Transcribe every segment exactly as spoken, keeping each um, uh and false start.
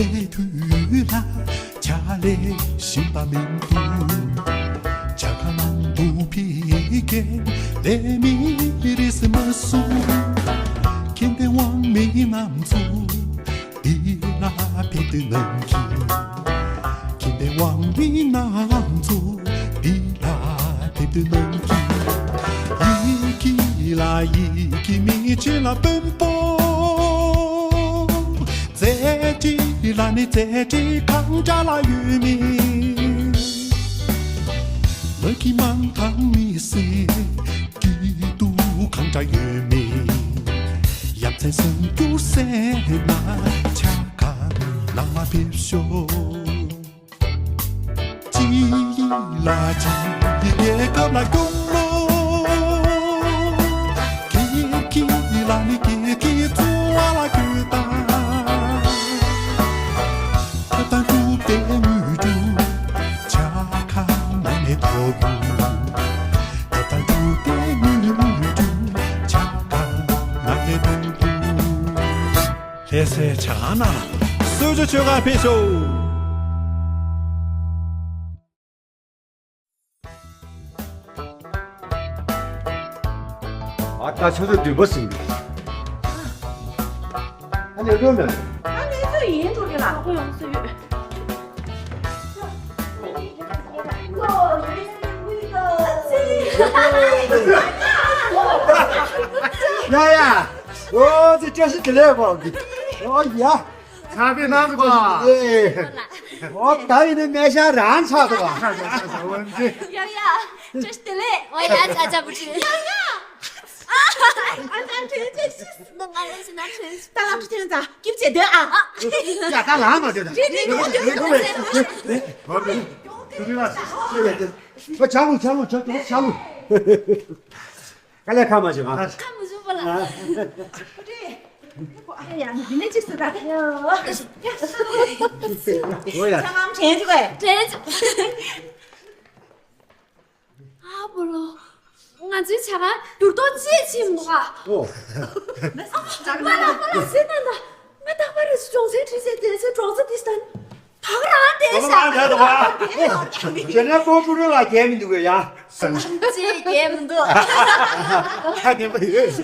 དུས་ལ་ཇ་ལས་གཞན་པ་མི་འདུག་ཇ་ཁང་དུ་ཕ་གིར་ལས་མི་རེས་མ་སོང་། ཁྱིམ་པའི་དབང་མི་རྣམས་ཚོ་འདི་ལ་ཕེབས་དུས་ནང་གི་ཁྱིམ་པའི་དབང་མི་རྣམས་ཚོ་འདི་ལ་ཕེབས་དུས་ནང་གི་ཡི་གེ་ལ་ཡི་གེ་མི་ཆེ་ལ་དཔོན་པོ། རྩེ་གྲས་ལ་ནི་རྩེ་གྲས་གང་འདྲ་ལ་ཡོད་མེད། མ་གི་མང་ཐང་མི་སེ་སྐྱིད་སྡུག་གང་འདྲ་ཡོད་མེད། ཡ་མཚན་སེམས་སྐྱུར་སེ་ན་ཆ་ག་ནང་མ་ཕེབས་ཤོག་ཅི་ཡི་ལ་ཅི་ཡི་རྒྱལ་ཁབ་ལ་སྐྱོང་ལོ། ཁྱེད་ཀྱི་ལ་ནི་ཁྱེད་ཀྱི་ཚོ་བ་ལ་གུས་དང་། ཐབས་དང་རྒྱུ་དེ་དངུལ་གྲུ་ཆ་ཁ་ན་ནས་ཐོབ་ཡོད། ཐབས་དང་རྒྱུ་དེ་དངུལ་གྲུ་ཆ་ཁ་ན་ནས་ཐོབ་ཡོད། ལྷ་སའི་ཇ་ཁང་ནང་ལ་གསོལ་ཇ་མཆོད་ཁང་ཕེབས་ཤོག་ཨ་ད་ཆུ་ཚོད་བདུན་པ་ཟིན་འདུག་ཨ་ནི་སྒྲོལ་མེད། ཨ་ནི་ཚོད་ཡིན་འགྲོ་གི་ལ་ཁོ་ཡོང་སྲིད་ཡོད། ཡ་ཡ། ཨོ་ཙི་བཀྲ་ཤིས་བདེ་ལེགས་པ། ཨོ་ཡ། ཚ་བའི་ནང་དུ་གོ། ཨོ་ད་ཡིན་ནི་མེ་ཤ་རང་ཆགས་འདུག་ཡ་ཡ། བཀྲ་ཤིས་བདེ་ལེགས། ཨོ་ཡ་ཚ་ཚ་བུ་ཁྲིད། ཡ་ཡ། ཨ་ཚ་ཁྲིད་ཚེ་ཤིས། ང་ལ་ཟིན་ན་ཁྲིད། ད་ལ་ཁྲིད་ཚ་སྐྱིབས་བྱེད་འདོད་ཨ། ཡ་ད་ལ་མ་འདོད་ད། རེད་རེད་རེད་རེད། ཨོ་ཆ་ལུ་ཆ་ལུ་ཆ་ལུ་ཆ་ལུ། དཀའ་ལས་ཁག་མ་བྱུང་ཨ། ཁག་མ་བྱུང་པ་ལ། ཨ། ཨ་ཡ་འདི་ནས་ཅི་སུ་ད། ཨོ་ཡ། ཚང་མ་དྲན་ཅིག་གས། དྲན་ཅིག་ཨ་བོ་ལོ། ང་ཚོའི་ཇ་ཁང་འགྱུར་ལྡོག་ཅི་ཕྱིན་མོ་ག་ཨོ། པ་ལ་པ་ལ་ཟེར་ན་ན། ང་རྟག་པར་སྦྱོང་ཚན་ཁྲིད་ཚེ་དེ་ཚེ་གྲོང་ཚོ་དེ་སྟན། ད་ག་རང་དེ་ཤ། ཁྱེད་ནས་ཀོང་ཀུ་རུ་ལ་རྒྱལ་མི་འདུག་གས་ཡ། སངས་རྒྱས་རྒྱལ་མི་འདུག་ཁ་ནས་མ་ཡོད།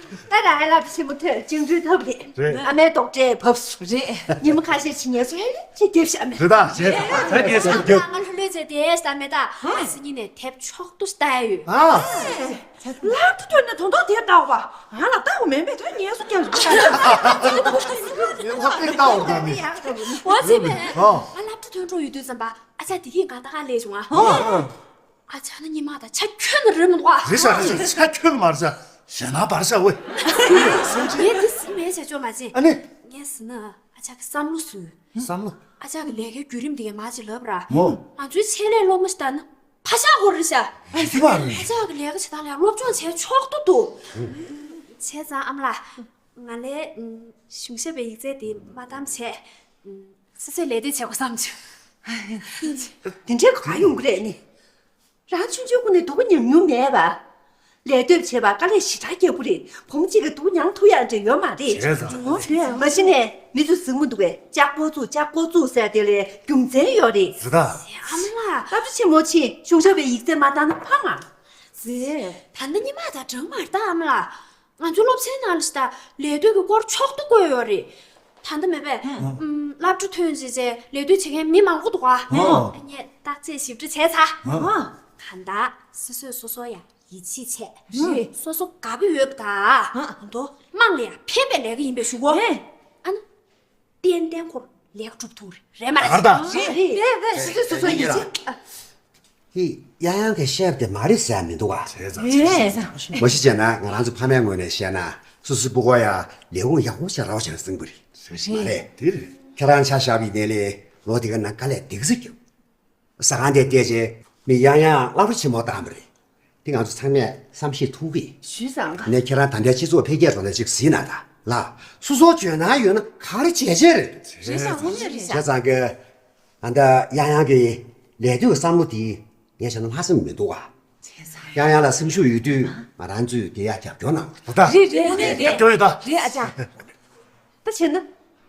ད་རང་ཨ་ལབ་ཆེན་པོ་ཐོས་བཅིངས་འགྲོལ་ཐབས་རེད། རེད། ཨ་མའི་རྡོག་ཁྲེས་བབས་སུ་རེད། ཉི་མ་ཁ་ཤས་ཕྱིན་ངལ་གསོ་ཧེ་ལེ་ཅིག་རྒྱབ་ཤ་མེད། རེད་ད་རེད་ད་རེད་ད། ང་ལྷོད་ལྷོད་བྱས་དེ་ལྟ་མེད་ད། ཨ་སི་གཉིས་ནས་དེབ་ཕྱོགས་བསྡུ་ལྟ་ཡོད། ཨ། ལག་ཏུ་ཐོན་ནས་དོན་དག་དེ་ལྟ་བ། ང་ལ་ལྟ་བ་མེད་པས་དོན་ངལ་གསོ་རྒྱབ་ཤ། ལག་ཏུ་ལྟ་བ་ད་མི། འོ་ཚེ་མེད། ཨ། ང་ལག་ཏུ་ཐོན་འགྲོ་ཡོད་དུས་ཙམ་པ་ཨ་ཅག་དེ་གིས་ང་ལྟ་ག་ལས་བྱུང་ཨ། ཨ། ཨ་ཅག་ནི་ཉི་མ་དང་ཆ་ཁྱོན་ནས་རེད་མི་འདུག་ཨ། རེད་ཤག་རེད་ཤག་ཆ་ཁྱོན་ནས་མ་རེད་ཤག་ཞེད་སྣང་བར་ཤག་ཝེ། ངས་འདི་སུ་མེད་བྱས་ཆོག་མ་བྱེད། ཨ་ནི། ངས་ཟེར་ན་ཨ་ཅག་གི་བསམ་བློ་བཟོས། བསམ་བློ། ཨ་ཅག་གི་ལས་ཀའི་བརྒྱུད་རིམ་འདི་གའི་མ་ཅིག་ལབ་ར། མོ། ང་ཚོའི་ཆེད་ལས་སློབ་མ་ཞིག་ལྟ་ན་ཕ་ཤག་ཧོར་རེད་ཤག་ཨ་ཅག་གི་ལས་ཀ་བྱེད་སྟངས་ལ་ཡང་སློབ་སྦྱོང་བྱས་ཆོག་ཏུ་འདུག་བྱས་ཙང་ཨ་མ་ལགས། ང་ལས་གཞུང་ཞབས་པའི་ཡིག་ཚད་དེ་མ་བདམས་བྱས། སོ་སོའི་ལས་དོན་བྱེད་དགོས་བསམ་བྱུང་། དེ་འདྲའི་ག་ཡོང་གི་རེད་ནི། རང་ཆུང་ཆུང་ཀུན་ནས་སྡུག་པོ་མྱོང་མྱོང་མེད་པ། ལས་གཏོད་བྱེད་པ་དཀའ་ལས་ཞེ་དྲག་རྒྱག་གི་རེད། བུ་མོ་གཅིག་གིས་སྡུག་མྱངས་ཐུབ་ཡག་འདྲ་ཡོད་མ་རེད། བྱས་ཙང་། མ་གཞི་ནས་མི་ཚོས་ཟེར་གྱི་འདུག་པས་ལྕགས་ཕོ་བཙུགས་ལྕགས་ཕོ་བཙུགས་ཟེར་དེ་ལ་རྒྱུ་མཚན་ཡོད་རེད། རེད་ད། ཨ་མ་ལགས། སློབ་གྲྭ་ཆེན་མོ་ཕྱིན་གཞུང་ཞབས་པའི་ཡིག་ཚད་མ་བདམས་ན་ཕངས་ང་། རེད། ད་ལྟ་ཉི་མ་དང་གྲངས་མ་རེད་ད་ཨ་མ་ལགས། ང་ཚོའི་སློབ་ཚན་ནང་ལ་ཞིག་ད་ལས་གཏོད་ཀྱི་སྐོར་ཕྱོགས་བསྡུ་བཀོད་ཡོད་རེད། ད་ལྟ་མེད་པས། ཨུམ། སློབ་གྲྭ་ཐོན་རྗེས་ལས་གཏོད་བྱེད་མཁན་མི་མང་པོ་འདུག་ག་ཨོ། ངས་བརྟག་དཔྱད་ཞིབ་ཕྲ་བྱས་ཚར། ཨོ། གང་ལྟར་སོ་སོས་སོ་སོ་ཡ་ཡིད་ཆེས་བྱས། རེད། སོ་སོ་དགའ་པོ་ཡོད་པ་དང་། ཨ་དོ། དམངས་ལ་ཡང་ཕན་པའི་ལས་ཀ་ཡིན་པའི་ཞུ་གོ་ཨ་ནི། ཏན་ཏན་ཁོ་ལས་ཀ་སྒྲུབ་ཐུབ་རེད་མ་རེད། ད་རེད་ད། རེད་རེད་རེད། སོ་སོས་སོ་སོ་ཡིད་ཆེས། ཧི། ཡང་ཡང་གིས་བཤད་པ་དེ་མ་རེད་ཟེར་ཡ་མི་འདུག་ག་རེད་ཙང་། རེད་ཙང་། མ་གཞི་བྱས་ན་ང་རང་ཚོ་ཕ་མའི་ངོས་ནས་བཤད་ན་སོ་སོའི་སྤུ་གུ་ཡ་ལས་ཁུངས་ཡག་པོ་ཞིག་རག་པ་བྱས་ན་བཟང་པོ་རེད། རེད། མ་རེད། དེ་རེད། ཁྱེད་རང་ཆ་བཞག་པ་ཡིན་ནའི་ལས་ལོ་དེ་ག་ནང་དཀའ་ལས་སྡུག་ཙམ་བརྒྱབ། ཟ་ཁང་དེ་བལྟས་རྗེས་མི་ཡང་ཡང་སློབ་གྲྭ་ཆེན་མོ་བཏང་བ་རེད། དེ་ང་ཚོ་ཚང་མས་བསམ་ཤེས་ཐུབ་གི། ཞུས་ཙང་། ནས་ཁྱེད་རང་ད་ལྟའི་སྤྱི་ཚོགས་འཕེལ་རྒྱས་འགྲོ་ལ་ཅིག་གཟིགས་ན་ད་ལ། སོ་སོ་འཇོན་ཐང་ཡོད་ན་ག་རེ་བྱས་བྱས་རེད། རེད་ཙང་། དངོས་གནས་རེད་བྱས་ཙང་གི། ཨ་ད་ཡང་ཡང་གི་ལས་དོན་བསམ་བློ་དེ་ངས་བྱས་ན་ལྷག་བསམ་མི་འདུག་ག་ཡང་ཡང་ལ་སེམས་ཤུགས་ཡོད་དུས་ང་རང་ཚོས་དེ་ཡ་རྒྱབ་སྐྱོར་གནང་དགོས་ད། རེད་རེད་རེད་རེད། རྒྱབ་སྐྱོར་ཡོད་ད། རེད་ཨ་ཅག་ད་བྱས་ན།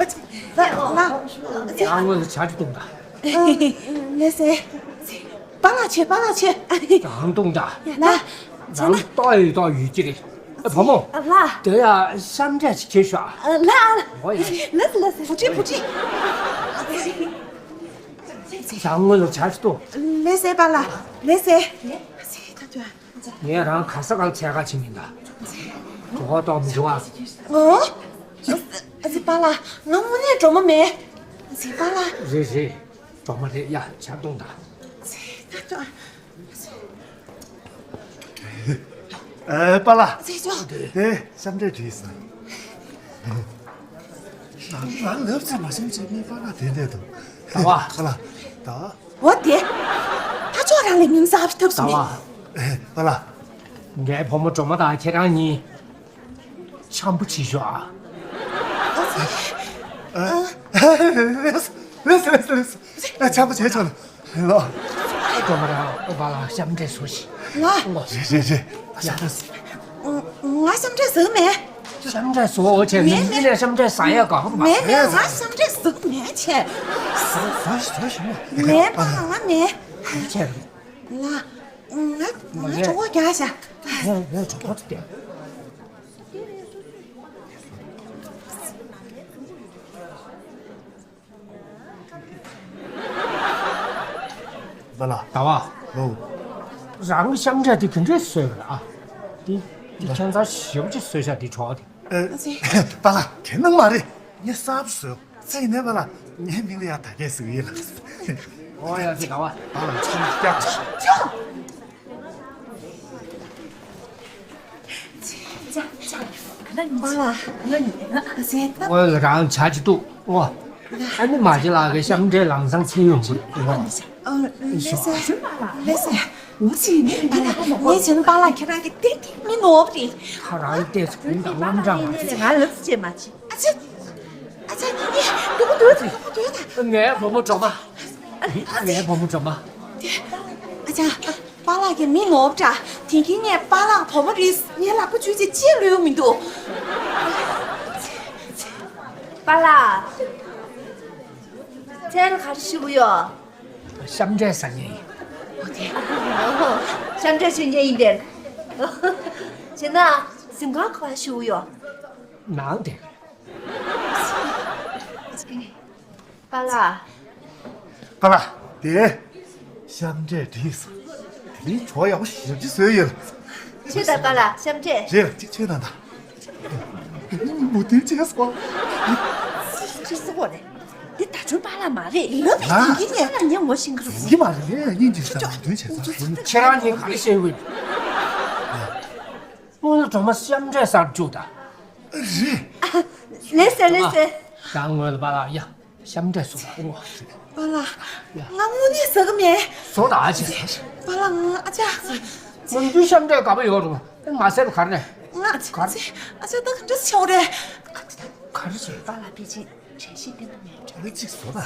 ལ། ཨ་སྔོན་ལ་ཇ་ཅིག་བཏུང་དང་། ལགས་སེ། པཱ་ལགས་ཆེ། པཱ་ལགས་ཆེ། རང་བཏུང་དང་། ཡ་ན། རང་ལྟ་ཡི་ལྟ་ཡོད་ཀྱི་རེད། ཨ་བུ་མོ། ལགས། དེ་ཡ་ཤམ་འབྲས་ཅིག་ཁྱེར་ཤོག་ཨ། ལགས། འོ་ཡ། ལགས་སེ། ལགས་སེ། བུ་ཁྲིད། བུ་ཁྲིད། ཇ་སྔོན་ལ་ཇ་ཅིག་བཏུང་། ལགས་སེ་པཱ་ལགས། ལགས་སེ། ལགས་སེ། ད་དུ། ངས་རང་ག་ས་ག་ལ་འཚོལ་ག་ཕྱིན་མིན་ད། གྲོད་ཁོག་ལྟོགས་མི་འདུག་ཨ། ཨོ། ཨ་ཙི་པཱ་ལགས། ང་དངོས་གནས་གྲོ་མ་མེད། ཨ་ཙི་པཱ་ལགས། རེད་རེད། གྲོ་མ་རེད། ཡ་ཇ་བཏུང་དང་། ཨ་ཙི་ད་དུ། ཨ་པཱ་ལགས། ཨ་ཙི་ཅོ། དེ་ཤམ་འབྲས་བྲིས་སོང་། ང་ལབ་ཙམ་མ་བྱུང་ཅེས་མི་པཱ་ལགས་དེ་འདྲས་དང་། ད་བ། ཁ་ལ། ད། འོ་དེ། ད་ཅོག་རང་ལས་མིང་གསར་པ་ཐབས་སུ་མེད། ད་བ། ཨེ། པཱ་ལགས། ངའི་བུ་མོ་སྒྲོལ་མ་དང་ཁྱེད་རང་གཉིས། འཆམ་པོ་བྱེད་ཤོག་ཨ། ཨ། ལགས་སོ། ལགས་སོ། ལགས་སོ། ཨ། འཆམ་པོ་བྱེད་ཆོག་ལ། ལོ། སྒྲོལ་མ་རང་ཨ་པཱ་ལགས་ཤམ་འབྲས་བཟོ་ཞིག་ལ། རེད་རེད་རེད། ཡ། ཤམ་འབྲས་བཟོ། ང་ཤམ་འབྲས་བཟོ་མེད། ཤམ་འབྲས་བཟོ་བྱས། མེད་མེད། ངས་ཤམ་འབྲས་ཟ་ཡ་ག་མ། མེད་མེད། ང་ཤམ་འབྲས་བཟོ་མེད་བྱས། བཟོ་བཟོ་བཟོ་ཞིག་མ། མེད་པ་ང་མེད། བྱས། ལ། ང་ང་གྲོད་ཁོག་རྒྱགས་ཤག་ངས་ངས་གྲོད་ཁོག་ཏུ་བསྡད། པཱ་ལགས། ད་བ། ལོ། རང་གི་ཤམ་འབྲས་དེ་ག་འདྲས་བཟོས་པ་རེད་ཨ། དེ་དེ་ཁྱད་མཚར་ཞེ་པོ་ཅིག་བཟོས་ཤག་དེ་གྲོགས་དེ། ཨ་ཙི། པཱ་ལགས་དེ་ནང་མ་རེད། ངས་གསར་པ་བཟོས། ཙི་ནས་པཱ་ལགས་ངའི་མིང་ལ་ཡ་ད་གས་ཟེར་གི་ཡིན་ལ། ཨོ་ཡ་ཙི། ད་བ། པཱ་ལགས་ཅི་ཡག་ཅི། པཱ་ལགས། ཨ་ཙི། ད། ཨོ་ལ་རང་ཇ་ཅིག་བཏུང་ཨོ། ཨ་ནི་མ་ཅི་ལགས་ཀྱི་ཤམ་འབྲས་ལམ་སང་ཚེ་ཡོང་གི་ཨོ། ཨ། ལགས་སེ། ལགས་སེ། ངས་བྱས་ན་པཱ་ལགས་ཁྱེད་རང་གི་ཏན་ཏན་མི་ནོར་བ་རེད། ཁ་རང་ལྟས་སུ་གུན་དང་རྔམ་དྲག་མ་བྱེད། ང་ལབ་ཅེས་མ་བྱེད། ཨ་ཙི། ཨ་ཙི། ངའི་བུ་མོ་སྒྲོལ་མ། ངའི་བུ་མོ་སྒྲོལ་མ། ཨ་ཅག་པཱ་ལགས་ཀྱི་མི་ནོར་བ་འདྲ། དེ་གིན་ངས་པཱ་ལགས་བུ་མོ་རེད། ངའི་ལག་པ་འཇུས་ཏེ་ཅི་ལོས་མི་འདུག་པཱ་ལགས། མཚན་ག་རེ་ཞུ་གི་ཡོད། གཤམ་འདྲེས་ཟ་མཁན་ཡིན། ཨོ་དེ། ཨོ། གཤམ་འདྲེས་བྱེད་མཁན་ཡིན་པས། བྱས་ན་གཟིམ་ཁང་ག་པར་ཞུ་གི་ཡོད། ནང་དེ། པཱ་ལགས། པཱ་ལགས་དེ། གཤམ་འདྲེས་བྲིས་སོང་། དེ་རིང་གྲོགས་ཡག་པོ་ཞེ་པོ་ཅིག་བཟོས་ཡོད། ཆོས་དང་པཱ་ལགས་གཤམ་འདྲེས། རེད་ལ་གཅིག་ཆོས་དང་ད། མུ་མཐུད་བྱས་སོང་། ཅི་སོ་གོ་རེད། འདི་ད་ཆུ་པཱ་ལགས་མ་རེད། ལབ་པའི་ཡིན་ནས་ལ་ཉན་ངོ་ཤེས་ཀྱི་རེད། ཡིན་གྱི་མ་རེད་ལས་ཡིན་གྱི་ས་མུ་མཐུད་བྱས་སོང་། ཁྱེད་རང་གཉིས་ག་རེ་བཤད་ཡོད། སྔོན་ལ་གྲོགས་མོ་གཤམ་འདྲེས་ཟ་བཅུག་ད། རེད། ལེ་སེ་ལེ་སེ། ད་སྔོན་ལ་པཱ་ལགས་ཡ། གཤམ་འདྲེས་སོང་ཨོ། པཱ་ལགས། ཡ། ང་དངོས་གནས་ཟ་གི་མེད། བཟོ་ད་ཨ་ཅེ། པཱ་ལགས་ང་ཨ་ཅག་ང་ཚོའི་གཤམ་འདྲེས་དགའ་པོ་ཡོད་རུང་ང་ཟས་པ་གར་ནས། ང་ཨ་ཅག་ཨ་ཅག་ད་ག་འདྲ་ཆེ་བ་རེད། ག་རེ་བྱེད། པཱ་ལགས་ཕལ་ཆེར་དྲན་ཤེས་བསྟེན་ན་མེད་འགྲོ། ཨ་ཅིག་བཟོ་ད།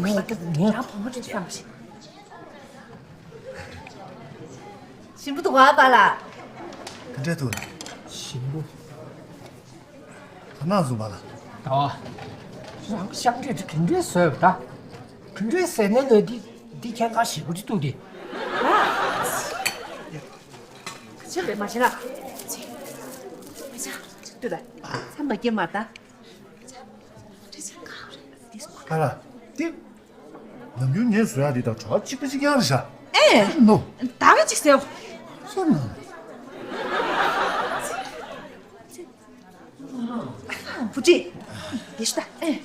ངས་ད་ངས་རང་བུ་མོ་རེད་བསམ་ཞིག་ཞིམ་པོ་འདུག་ཨ་པཱ་ལགས། ག་འདྲ་འདུག་ཞིམ་པོ། ད་ནང་བཟུང་བ་ལ། ད་བ། རང་གཤམ་འདྲེས་དེ་ག་འདྲས་བཟོས་པ་ད། ག་འདྲས་ཟས་ནས་ནས་འདི་འདི་ཁྱེད་ཀ་ཞེ་པོ་ཅིག་འདུག་སྟེ། ཆེ་བས་མ་བྱེད་ལ། ལྟོས་ད། ཚ་མ་སྐྱེ་མ་ད། ཨ་ལ། འདི། ནམ་རྒྱུན་ངས་བཟོ་ཡག་འདི་དང་གྲོགས་གཅིག་པ་གཅིག་རྐྱང་རེད་ཤག་ཨེ། ནོ། ད་ག་ཅིག་ཟེར། སོ་ན། བུ་ཁྲིད། དེ་ཤི་ད། ཨེ།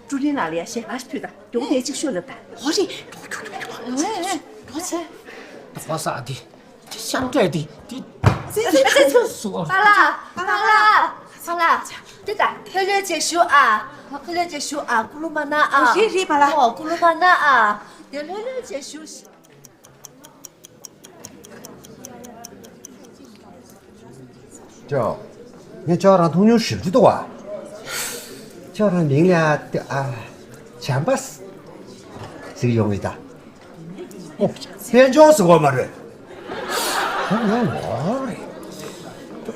ཀྲུ་རིན་ལགས་ལ་ཡ་ཞལ་ལག་ཞིག་ཕུལ་དང་། མགྱོགས་ནས་ཅིག་ཤོད་ལབ་དང་། འོ་རེད། འགྲོ་འགྲོ་འགྲོ་འགྲོ། འོ་ཨེ་ཨེ། འགྲོ་ཚེ། ད་པ་ས་འདི། འདི་ཤམ་འདྲ་འདི་འདི། ཨ་ཙི་ཨ་ཙི་ཨ་ཙི། སུ་སུ། པཱ་ལགས། པཱ་ལགས། པཱ་ལགས། འདི་ད་ལྷོད་ལྷོད་བྱས་བཞུགས་ཨ། ལྷོད་ལྷོད་བྱས་བཞུགས་ཨ། ཀུ་ལུ་མ་ན་ཨ། འོ་རེད་རེད་པཱ་ལགས། འོ་ཀུ་ལུ་མ་ན་ཨ། དེ་ལྷོད་ལྷོད་བྱས་བཞུགས། ཅོ། ངས་ཅོ་རང་མཐོང་མྱོང་ཞིབ་ཅིག་འདུག་བ། ཅོ་རང་མིང་ལ་ཨ། བྱམས་པ། ཟེར་ཡོང་ངེས་ད། ཨོ། དཔལ་འབྱོར་ཟེར་བ་མ་རེད། ཨ་ངའི་ངོ་རེད།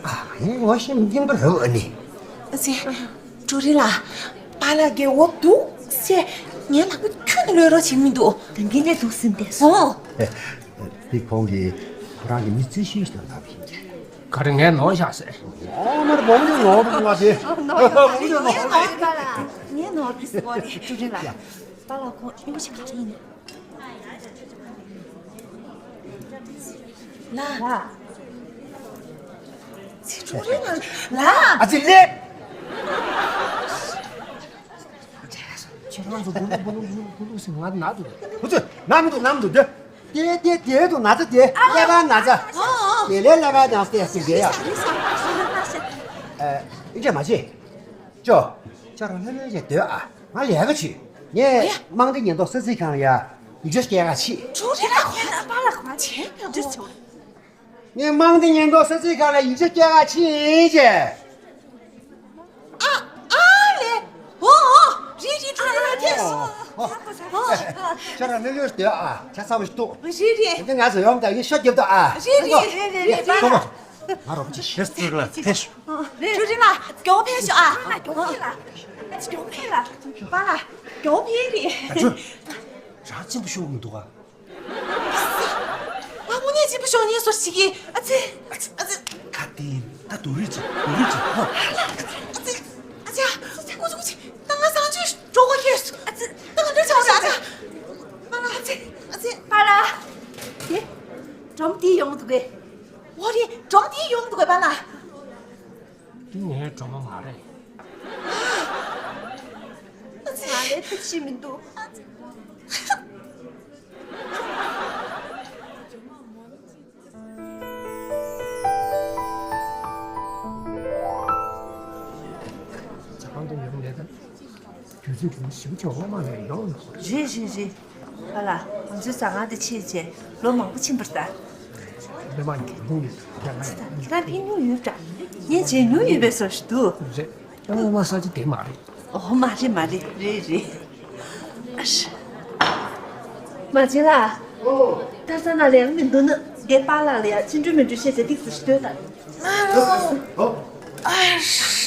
ཨ་ངའི་ངོ་ཤེས་མི་སྙིང་པོ་རེད་ཨ་ནི། ཨ་ཙི། ཀྲུའུ་རིན་ལགས། པཱ་ལགས་ཀྱི་འོ་འདུག་སེ། ངའི་ལག་པ་ཁྱོན་ནས་གློད་རོགས་བྱེད་མི་འདུག་དེ་གིན་ནས་འདུག་སེམས་བསྡད་སོང་། ཨོ། འདི་ཁོང་གིས་ཁོ་རང་གི་མི་རྩེ་ཤོས་ཤིག་དང་ལབ་ཡིན་གྱི། ག་རེ་ངས་ནོར་བཞག་ཟེར། ཨོ་མར་བོང་ནས་ནོར་འདུག་ང་དེ། ཨོ་ནོར་བོང་ནས་ནོར། ངས་ནོར་གི་ཟེར་བ་རེད། ཀྲུའུ་རིན་ལགས། པཱ་ལགས་ཁོང་གཡོག་ཞིག་ག་རེ་ཡིན། ལ། ལ། ཚེ་ཁྲོ་རེ་ལ། ལ། ཨ་ཙི་ལེ། ཁྱེད་རང་ཚོ་བུ་ལུ་བུ་ལུ་བུ་ལུ་བུ་ལུ་ཟེར་ང་ན་འདུག་ཁོ་ཚོས་ན་མི་འདུག་ན་མི་འདུག་དེ་དེ་དེ་དེ་འདུག་ན་ཚ་དེ་ཀླད་པ་ན་ཚ། དེ་ལས་ཀླད་པ་ན་ཚ་དེ་ཟིན་དེ་ཡ། ཨ་ཨིན་ཅེ་མ་བྱེད། ཅོ། ཅོ་རང་ལྷོད་ལྷོད་བྱས་སྡོད་ཨ། ང་ལས་ཀ་བྱེད། ངས་དམངས་བདེ་ཉེན་རྟོག་ས་ཚིགས་ཁང་ལ་ཡ་ཡིག་ཆ་སྐྱེལ་ག་ཕྱིན། ཁྲུ་རེ་ལ་ཁོ་ན་པཱ་ལགས་ཁོ་ན་བྱས་པའི་འདྲི་ཆོག་ངས་དམངས་བདེ་ཉེན་རྟོག་ས་ཚིགས་ཁང་ལ་ཡིག་ཆ་སྐྱེལ་ག་ཕྱིན་ཅེས། ཨ་ཨ་ལེ། འོ་འོ། རེད་རེད་ཁྲུ་རེ་ལ་ཐེ། ཨོ། ཅོ་རང་ལྷོད་ལྷོད་སྡོད་ཨ། ཆ་ཚང་བ་ཞིག་འདུག་རེད་རེད། དེ་ང་ཚོ་ཡོང་དང་ཡིན་ཤོ་རྒྱབ་དང་ཨ། རེད་རེད་རེད་རེད། ཐོག་མ། ང་རོགས་ཅིག་ཤེས་ཚུལ་ལ་ཕེབས་ཤོག་ཀྲུའུ་རིན་ལགས་མགྱོགས་ཕེབས་ཤོག་ཨ། མགྱོགས་ཕེབས་ལ། མགྱོགས་ཕེབས་ལ། པཱ་ལགས་མགྱོགས་ཕེབས་རེད། ཨ་ཅོ། རང་གཅིག་པུ་ཤོག་མི་འདུག་ག་ང་དངོས་གནས་གཅིག་པུ་ཤོག་ཉེས་སོ་ཞིག་གིས། ཨ་ཙི། ཨ་ཙི། ཨ་ཙི། ག་དེ་ཡིན་ད། སྡུག་རུས་ཅིག་སྡུག་རུས་ཅིག་ཧོ། ཨ་ཙི། ཨ་ཙི། ཨ་ཙི། ཀུ་ཅི་ཀུ་ཅི། ད་ང་གསང་སྤྱོད་འགྲོ་དགོས་ཁེལ་སོང་། ཨ་ཙི། ད་ང་འདྲ་བྱ་བ་རེད། ཨ་ཙི། པཱ་ལགས། ཨ་ཙི། ཨ་ཙི། པཱ་ལགས། དེ། སྒྲོམ་དེ་ཡོང་འདུག་གས། འོ་རེད། སྒྲོམ་དེ་ཡོང་འདུག་གས་པཱ་ལགས། འདི་ངའི་སྒྲོམ་མ་མ་རེད། ང་ལས་ཐབས་ཤེས་མི་འདུག་ཇ་ཁང་དུ་ཡོང་ནས་ད། དུས་ཚོད་དུ་ཞིབ་ཆ་འོག་མ་ནས་ཡོང་ནོ། རེད་རེད་རེད། ཨ་ལ། ང་ཚོའི་ཟ་ཁང་དེ་ཕྱེས་རྗེས་ལོ་མང་པོ་ཕྱིན་པ་རེད་ད། སློབ་མ་གི་ཁུངས་ཡོད་ད་ང་ཡིན། ཁྱེད་རང་ཕན་མྱོང་ཡོད་པ་འདྲ། ངས་མཇལ་མྱོང་ཡོད་པའི་བཟོ་ཞིག་འདུག་རེད། ཡང་སློབ་མ་ས་ཆ་དེ་མ་རེད། ཨོ་མ་རེད་མ་རེད། རེད་རེད། ཨ་ཤ། མ་བྱན་ལགས། ཨོ། ད་ས་ན་ལས་མི་འདུག་ན་དེ་པཱ་ལགས་ལ་ཡ་ཕྱི་འགྲུལ་མི་འགྲུལ་བཤད་བྱས་ཏིག་ཙམ་ཞིག་སྡོད་དང་། ཨོ། ཨ་ཤ།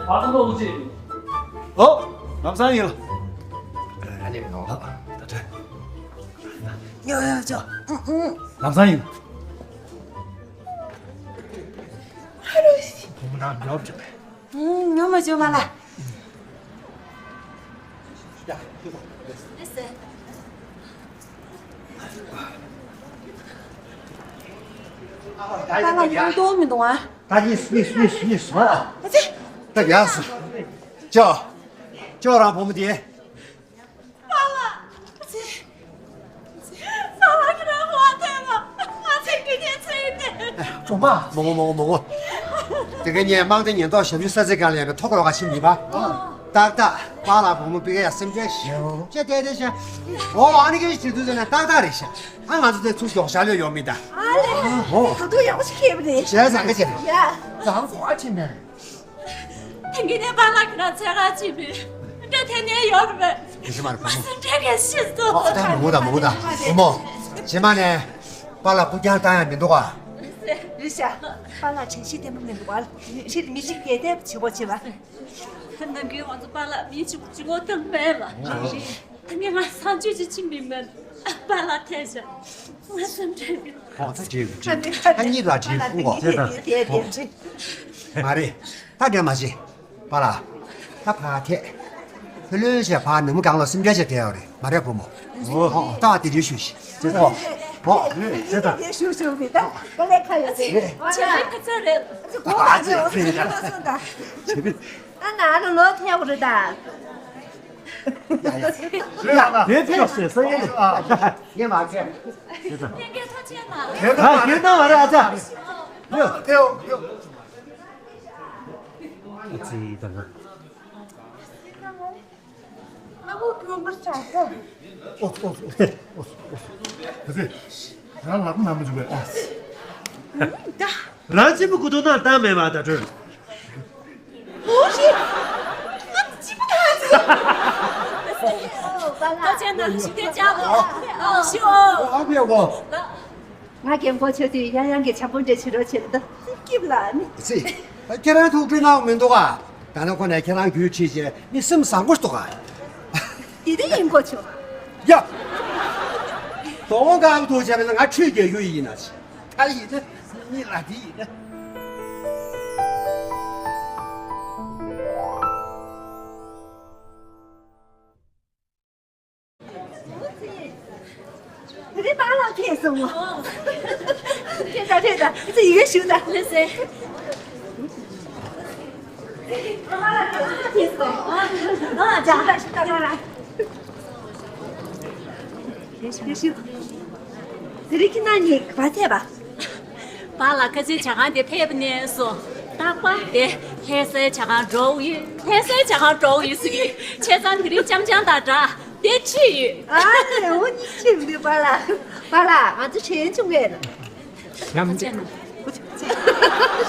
བར་དུ་ལོག་ཅིག་ཨོ། ལམ་སང་ཡིན་ལ། ཨ་ནི་ནོ། ད་དྲན། ཡོ་ཡོ་ཅོ། ལམ་སང་ཡིན། ཧ་རུ། བུ་མོ་ནང་འགྲོ་བཅུག་པས། ངོ་མ་ཅོ་མ་ལ། ད་ལ་ཡང་ཏོ་མི་འདུག་ཨ། ད་གཉིས་གཉིས་གཉིས་གཉིས་སོང་ཨ། ཨ་ཙི། ད་ཡག་སོང་། ཅོ། ཅོ་རང་བུ་མོ་དེ། པཱ་ལགས། ཨ་ཙི། པཱ་ལགས་ཁྱེད་རང་ཧོ་ཐལ་བ། ང་ཚོའི་རྒྱུ་ནས་ཚེ་འདས། ཇོ་མ། མོ་མོ་མོ་མོ། དེ་ག་ཉིན་དམངས་སྡེ་ཉེན་རྟོག་ཞབས་ཞུ་ས་ཚིགས་སྒང་ལ་ཡོད་པའི་ཐོ་འགོད་ག་ཕྱིན་མི་པ། ཏག་ཏག་པཱ་ལགས་བུ་མོ་པི་ཀ་ཡ་སེམས་ཁྲལ་ཞེ་པོ་ཅིག་བསྡད་དེ་ཤ། ཨོ་ཨ་ནི་ཀའི་ཞིག་དུས་ཚོད་ནས་ཏག་ཏག་རེད་ཤ། ཨ་ང་ཚོ་དེ་ཚུར་མགྱོགས་ཤར་ལོས་ཡོང་མི་ད། ཨ་ལེ། ཨོ། ད་དུང་ཡག་པོ་ཞིག་ཁེལ་བ་རེད། བྱས་ཙང་ག་ཅེ། ཡ། ཙང་ཁོ་ཨ་ཕྱིན་ནས། དེང་གི་ནས་པཱ་ལགས་ཁྱེད་རང་འཚོལ་ག་ཕྱིན་པས། འདྲ་དེ་ནས་ཡོད་རེད་པས། དེ་ཕྱི་མར་བུ་མོ། སེམས་ཁྲལ་གས་ཤི་སོང་། ཨོ་ད་མོ་ད་མོ་ད་བུ་མོ། རྗེས་མ་ནས་པཱ་ལགས་སྐུ་རྐྱང་བཏང་ཡ་མི་འདུག་ག་རེད་ཤག་པཱ་ལགས་དྲན་ཤེས་བརྟན་པོ་མི་འདུག་ག་ཕྱིར་མི་གཅིག་གལ་ཏེ་བྱེད་སྒོ་བྱེད་པ། ནམ་རྒྱུན་ང་ཚོ་པཱ་ལགས་མི་གཅིག་པུ་གཅིག་པོ་བཏང་མེད་ལ། ད་ངས་ང་སང་ཆོས་ཅིག་ཕྱིན་པའི་མེད། པཱ་ལགས་ཐལ་བཞག་ང་སེམས་ཁྲལ་གི། ཁོང་ཚོ་བྲིས་བྲིས་ཨ་ནི་ལ་བྲིས་ཁུག་གོ། མ་རེད། ད་འདྲ་མ་བྱེད། པཱ་ལགས། ད་ཕ་ཐད། ཕ་ལོན་ཞེས་ཕ་ནུ་མོ་གང་ལ་སེམས་ཁྲལ་བྱེད་བསྡད་ཡོད་རེད་མ་རེད་བུ་མོ། ཨོ། ད་དེ་འདྲའི་ཞུ་ཞིག་ཨོ། ཨོ། དེ་ཞུ་ཞུ་མི་ད་ག་ལས་ཁ་ཡོད་རེད། བྱས་ན་ཁ་ཚ་རེད། ཨ་ཙི་གོ་མ་ཨ་ཙི་རེད། ཨ་ཙི་ཨ་ཙི་ད། ཨ་ན་ཨ་ན་ལོ་ཐལ་བ་རེད་ད། དེ་ཕེབས་ཟེར་ས་ཡིན། ངས་མ་ཁྱེར། ལྷན་རྒྱས་ཐུགས་རྗེ་གནང་། ཨ་ཁྱེད་རྣམས་མ་རེད་ཨ་ཙི། ཨ་ཙི་ད། ཨོ་ཙི་ཨོ་ཙི་ཨོ་ཙི་ཨོ་ཙི། ཨ་ཙི། ང་ལག་པ་ན་མི་འཇུག་པས། ཨ། ད། རང་གཅིག་པུ་གུ་དོ་ན་བཏང་མེད་པ་ད་གྲོལ། ཨོ་ཤི། ང་གཅིག་པུ་ད་ཟེར། ད་ཅན་ན་ཞིག་དེ་ཅག་ཨོ་ཤི་ཨོ། ཨ་ཕེ་ཨོ། ང་རྒན་གོག་ཆགས་དུས་ཡང་ཡང་གི་བྱམས་པོ་འདྲ་བྱེད་རོགས་བྱེད་ད་སྐྱིབ་ལ་ནི། ཨ་ཙི། ད་ཁྱེད་རང་ཐུགས་ཁྲལ་གནང་མི་འདུག་ག་ད་ནི་ཁོ་ནས་ཁྱེད་རང་རྒྱུད་ཁྲིད་བྱས་མི་སེམས་བཟང་པོ་ཞིག་འདུག་ག་དེ་དེ་ཡིན་གོ་ཆོག་ཡ། དོ་དགོང་ཁ་ཐུག་བྱས་པ་ན་ང་ཁྲུས་རྒྱག་རྒྱུ་ཡིན་ན། ད་ཡིན་ན་གཉིད་ལ་དེ་ཡིན་ན། དེ་རིང་པཱ་ལགས་ཕེབས་སོང་ངོ་། ཕེབས་དང་ཕེབས་དང་ཚེ་ཡི་གེ་ཞུ་དང་། ལགས་སེ། པཱ་ལགས་ཕེབས་སོང་། ཨ་ཅག་ཞུ་དང་པཱ་ལགས། ཡེ་ཤུ། ཡེ་ཤུ། དེ་རིང་ཁྱེད་རང་གཉིས་ག་པར་ཕེབས་པ། པཱ་ལགས་ཁ་ཆེའི་ཇ་ཁང་དེ་ཕེབས་ནས་སོ། རྟག་པར་དེ་ལྷ་སའི་ཇ་ཁང་འགྲོ་ཡི། ལྷ་སའི་ཇ་ཁང་འགྲོ་ཡི་ཟེར་གི། བྱས་ཙང་དེ་རིང་འཆམ་འཆམ་དང་འདྲ་དེ་ཁྲིད་ཡོད། ཨ་ནི་འོ་གཉིས་ཁྲིད་མི་འདུག་པཱ་ལགས། པཱ་ལགས་ང་ཚོ་དྲན་བྱུང་བས། གཤམ་འདྲེས།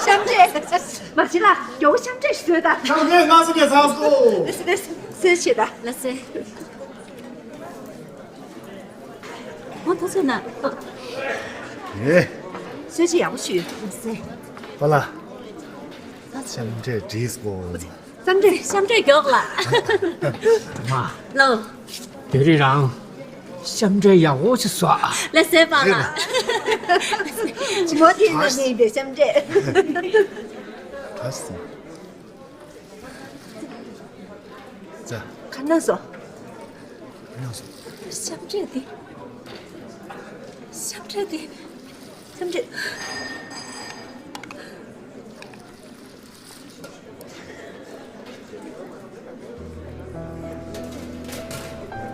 གཤམ་འདྲེས། མ་གཞི་ལ་མགྱོགས་པོ་གཤམ་འདྲེས་ཞིག་བཟོས་དང་། གཤམ་འདྲེས་སྔ་ས་ནས་ཚར་སོང་། ལགས་སེ་ལགས་སེ། གསོལ་བྱེད་དང་། ལགས་སེ། ཨོ་ཐུགས་རྗེ་གནང་། ཨེ། གསོལ་ཇ་ཡག་པོ་ཞུས། ལགས་སེ། པཱ་ལགས། གཤམ་འདྲེས་འགྲིག་སོང་། གཤམ་འདྲེས། གཤམ་འདྲེས་མགྱོགས་ལ། མ། ལོ། དེ་རིང་རང་ ཤམ་འབྲས་ཡག་པོ་ཞིག་བཟོ་ཨ། ལགས་སོ་པཱ་ལགས། ཇི་མོ་དེ་ན་མིན་པའི་ཤམ་འབྲས། ད་སི། ཛ། ག་ན་སོ། ག་ན་སོ། ཤམ་འབྲས་དེ། ཤམ་འབྲས་དེ། ཤམ་འབྲས།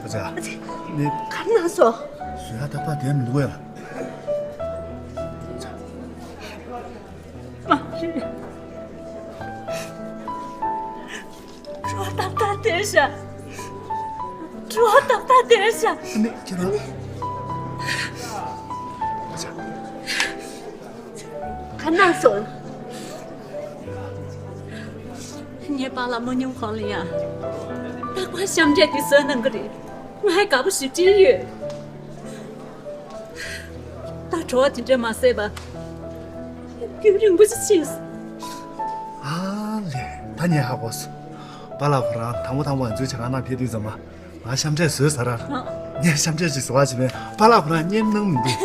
ཨ་ཙི། ནི། ག་ན་སོ། བཟོ་ཡ་ཏག་ཏག་དེ་མི་འདུག་ཡ། མ་རེད། བྲོ་བ་ཏག་ཏག་དེར་བཞག་བྲོ་བ་ཏག་ཏག་དེར་བཞག་ནི་ཁྱེད་རང་། ཨ་ཙི། ག་ན་སོང་། ངའི་པཱ་ལགས་མ་ཉུང་གོང་ལ་ཡང་རྟག་པར་ཤམ་འབྲས་ཀྱི་བཟོས་གནང་གི་རེད། ང་ཧ་དགའ་པོ་ཞེ་པོ་ཡོད། ད་བྲོ་བ་དེ་འདྲས་མ་བཟས་པ་རྒྱུན་རིང་པོ་ཞིག་ཕྱིན་སོང་། ཨ་ལས། ད་ངས་ཧ་གོ་སོང་། པཱ་ལགས་ཁོ་རང་དང་པོ་དང་པོ་ང་ཚོའི་ཇ་ཁང་ནང་ཕེབས་དུས་ཙམ་པ། ང་ཤམ་འབྲས་བཟོས་ཟེར་ར། ཨ། ངས་ཤམ་འབྲས་ཅིག་བཟོ་བ་བྱས་པས་པཱ་ལགས་ཁོ་རང་སྙན་ནང་མི་འདུག་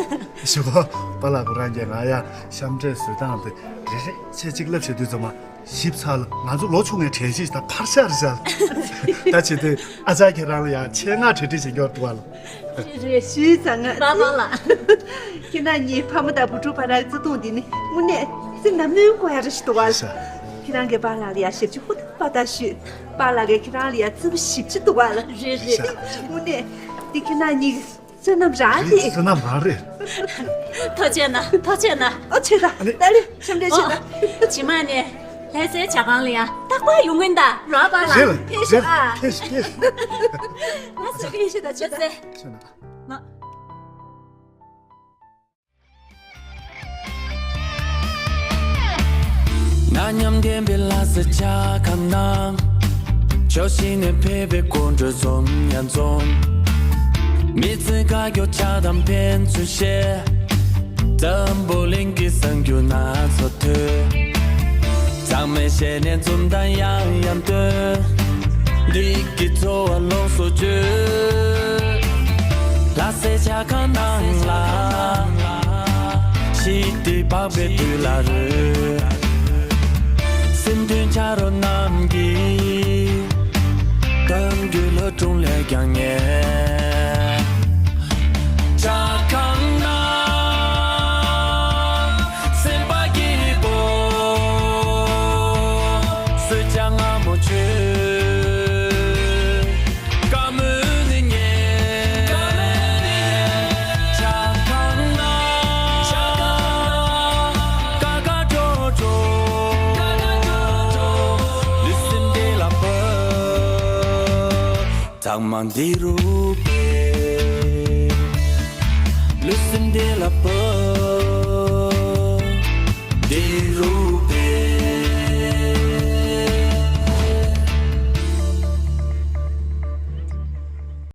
ཞུ་གོ། པཱ་ལགས་ཁོ་རང་གིས་ང་ཡ་ཤམ་འབྲས་བཟོ་སྟངས་དེ་རེ་རེ་བྱས་གཅིག་ལབ་བྱེད་དུས་ཙམ་པ་ཞིབ་ཚགས་ལ། ང་ཚོ་ལོ་ཆུང་ངའི་གྲས་ཤིག་དང་ཕར་ཤར་བཞག་ད་བྱེད་དུས་ཨ་ཅག་ཁྱེད་རང་ལ་ཡང་ཆེད་མངགས་གྲ་སྒྲིག་བྱེད་མཁན་འདུག་བ་ལ། རེད་རེད། ཞུས་ཙང་ང་པཱ་ལགས། ཁྱེད་རང་གཉིས་ཕ་མ་དང་བུ་ཕྲུག་བར་ལ་བརྩེ་དུང་འདི་ནི་དངོས་གནས་སེམས་ནང་སྨོན་དགོས་ཡ་རེ་ཞིག་འདུག་བ་ལ། ཤ། ཁྱེད་རང་གིས་པཱ་ལགས་ལ་ཡ་ཞབས་ཕྱི་ཧུར་ཐག་པ་ད་ཞུས། པཱ་ལགས་ཀྱིས་ཁྱེད་རང་ལ་ཡ་བརྩེ་པོ་ཞེ་པོ་ཅིག་འདུག་བ་ལ། རེད་རེད། དངོས་གནས་འདི་ཁྱེད་རང་གཉིས་ཀྱི་བསོད་ནམས་རང་རེད། བསོད་ནམས་རང་རེད། ཐུགས་རྗེ་གནང་། ཐུགས་རྗེ་གནང་། ཨོ་ཆེ་ད། ཨ་ནི། ད་ལེ་ཤམ་འབྲས་ཆེ་ད། ཨོ། རྗེས་མ་ནས་ལྷ་སའི་ཇ་ཁང་ལ་ཡང་རྟག་པར་ཡོང་གི་ཡིན་ད། རོགས་པ་ལ། རེད་ལ། ཕེབས་ཤོག་རེད་ཨ། ཕེབས་ཤོག་ཕེབས་ཤོག་ང་ཚོ་ཕེབས་ཤོག་ད་ཆེ་ད། ལྷ་སའི། ཆེ་ན། ན་མཉམ་ལྡན་པའི་ལྷ་ས་ཇ་ཁང་ནང་། ཕྱོགས་བཞི་ནས་ཕེབས་པའི་དགོད་བྲོ་འཛོམས་ཡང་འཛོམས། མི་ཚེ་དགའ་སྐྱོ་ཆགས་སྡང་ཕན་ཚུན་བཤད། འཛམ་བུ་གླིང་གི་གསར་འགྱུར་སྣ་ཚོགས་ཐོས། ཚང་མས་ཞལ་ནས་འཛུམ་མདངས་ཡང་ཡང་སྟོན། འདི་གི་ཚོར་བ་ལོངས་སུ་སྤྱོད། ལྷ་སའི་ཇ་ཁང་ནང་ལ། ཞི་བདེ་འཕགས་པའི་དུས་ལ་རོལ། སེམས་མཐུན་ཆ་རོགས་རྣམས་ཀྱིས། གཏམ་རྒྱུད་ལྷ་སྒྲུང་ལས་ཀྱང་ཉེ། ཇ་ཁང་ནང་སེམས་པ་སྐྱིད་པོ། གསོལ་ཇ་མངར་མོ་མཆོད། བཀའ་མོལ་ནི་ཉན། ཇ་ཁང་ནང་དཀའ་དཀའ་སྤྲོ་སྤྲོ། ལུས་སེམས་བདེ་ལ་བབས། ཚང་མ་འདི་རུ་ཕེབས། ལུས་སེམས་བདེ་ལ་བབས།